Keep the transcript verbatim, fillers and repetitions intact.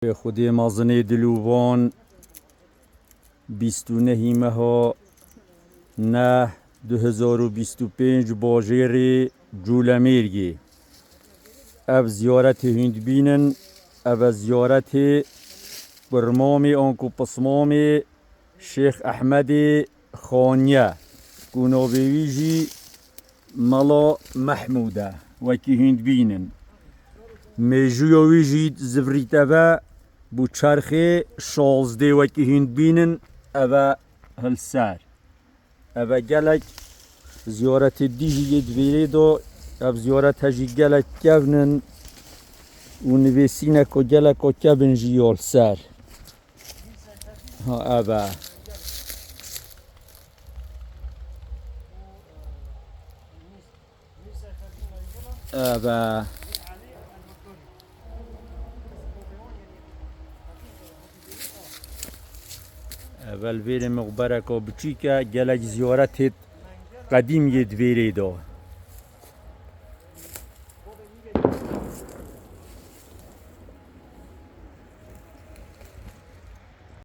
Xwedê mezinê dilûvan bîst û nehî meha neh du hezar û bîst û pênc bajêrê Colemêrgê. Ev ziyaretê hûn dibînin, ev e ziyaretê kurmamê anku pismamê Şêx Ehmedê Xaniye, ku navê wî jî Mela Mehmûd e, wekî hûn dibînin. Mêjûya wî jî zivrîteve bû çerxê şazdê, wekî hûn dibînin, eve hilser. Eve gelek ziyaretê dî jî yê di vêrê de, ev ziyarete jî gelek kevn in û nivêsîneko geleko kevn jî ya li ser. Ha, eve. Eve. Eve li vêrê mixbereka biçîk e, gelek ziyaretê qedîm yê di vêrê de.